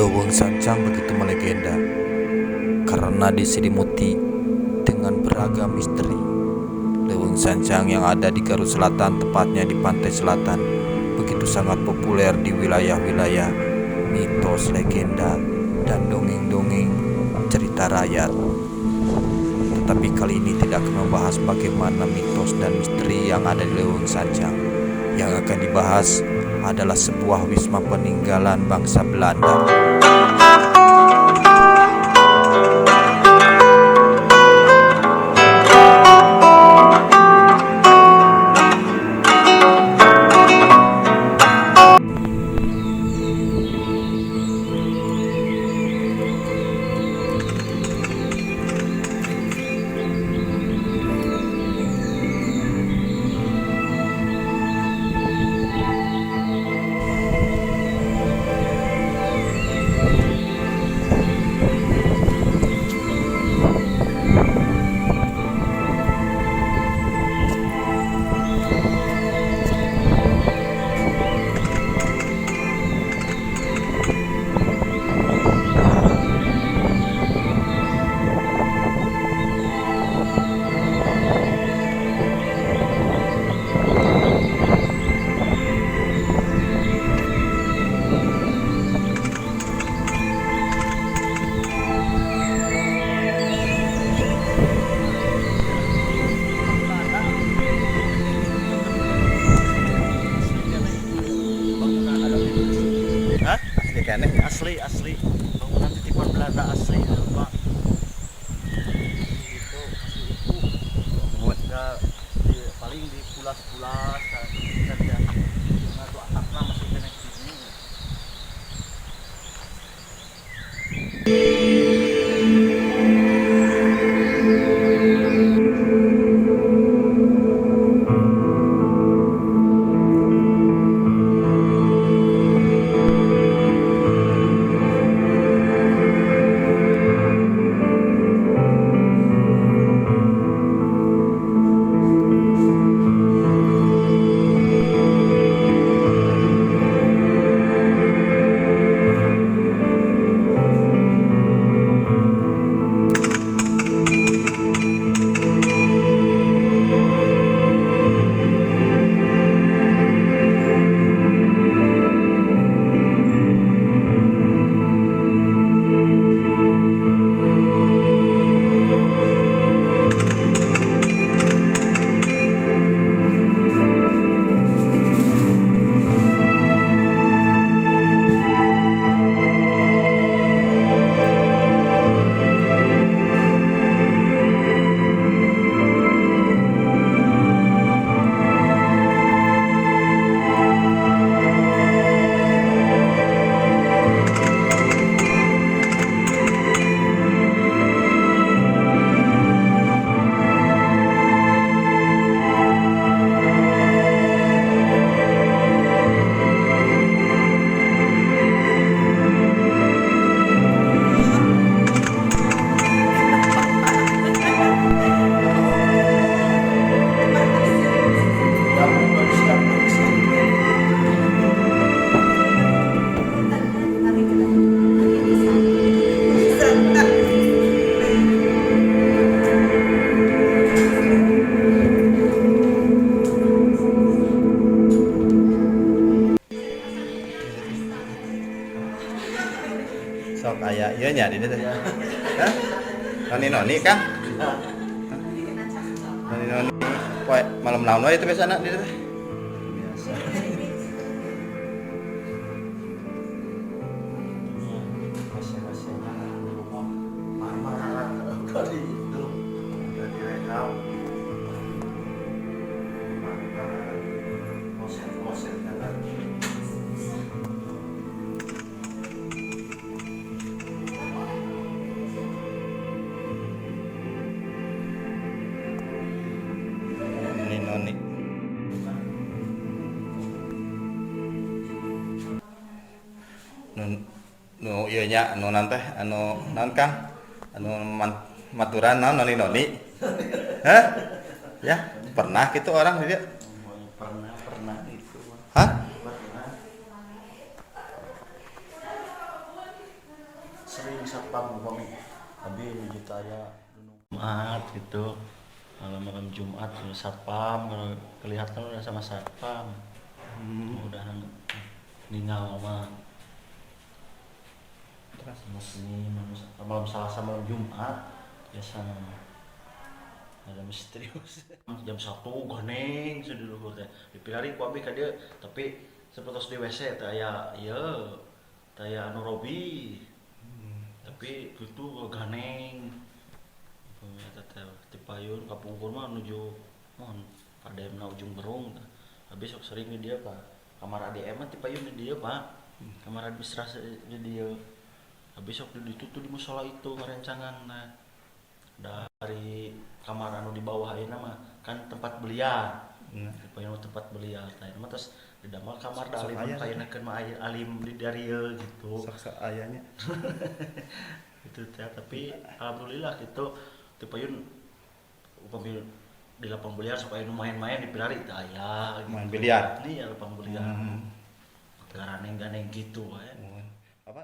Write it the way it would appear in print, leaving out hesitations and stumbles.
Leuweung Sancang begitu melegenda karena diselimuti dengan beragam misteri. Leuweung Sancang yang ada di Garut Selatan, tepatnya di pantai selatan, begitu sangat populer di wilayah-wilayah mitos, legenda, dan dongeng-dongeng cerita rakyat. Tetapi kali ini tidak akan membahas bagaimana mitos dan misteri yang ada di Leuweung Sancang. Yang akan dibahas adalah sebuah wisma peninggalan bangsa Belanda. Hah? Asli keneh. Asli, asli. Bangunan titipan Belanda asli, Pak. Itu masih utuh. Ya, paling dipulas-pulas saja. Cuma tuh atapnya masih keneh gini. Sok aya ieu nya di dieu teh. Hah? Noni-noni Kang? Noni-noni poe malam naon wae itu biasana di dieu teh? Biasa. WC-WC-nya dulu mah marmer kali itu udah direhab. Marmer, kloset-klosetnya kan. Noni-noni. Nu ieu nya anu naon teh anu naon Kang? Anu maturan naon noni-noni? Hah? Ya, pernah gitu orang di dieu? Pernah, pernah itu. Hah? Pernah. Satpam upami abi nuju taya Jumat gitu, malam malam Jumat satpam kalau kelihatan udah sama satpam. Udah ninggal mah. Terus? Sama Senin, malam, malam Selasa, malam Jumat biasa ada misterius. Jam 1 ganeng sudah luhur teh dipilari ku abi ka dieu, tapi seperti di WC teh aya ieu teh aya anu robi. Tapi gitu ganeng eta teh ti payun kapungkur mah nuju mohon ADM na Ujung Berung tah. Habis sok sering di dieu, Pak. Kamar ADM mah ti payun di dieu, Pak. Kamar administrasi di dieu. Habis sok di ditu tuh di musola itu karencangan. Nah, dari kamar anu di bawah ayeuna mah kan tempat beliar. Di payun tempat beliar tah mah terus didamel kamar da Sok alim aya. kayeuna mah aya alim di dieu gitu. Sok sok ayanya. Itu teh, tapi alhamdulillah gitu ti payun upami di lapang biliar sok aya nu main-main di pilari teh aya gitu. Main biliar? Iya, lapang biliar. Garaneng-ganeng gitu wae. Apa?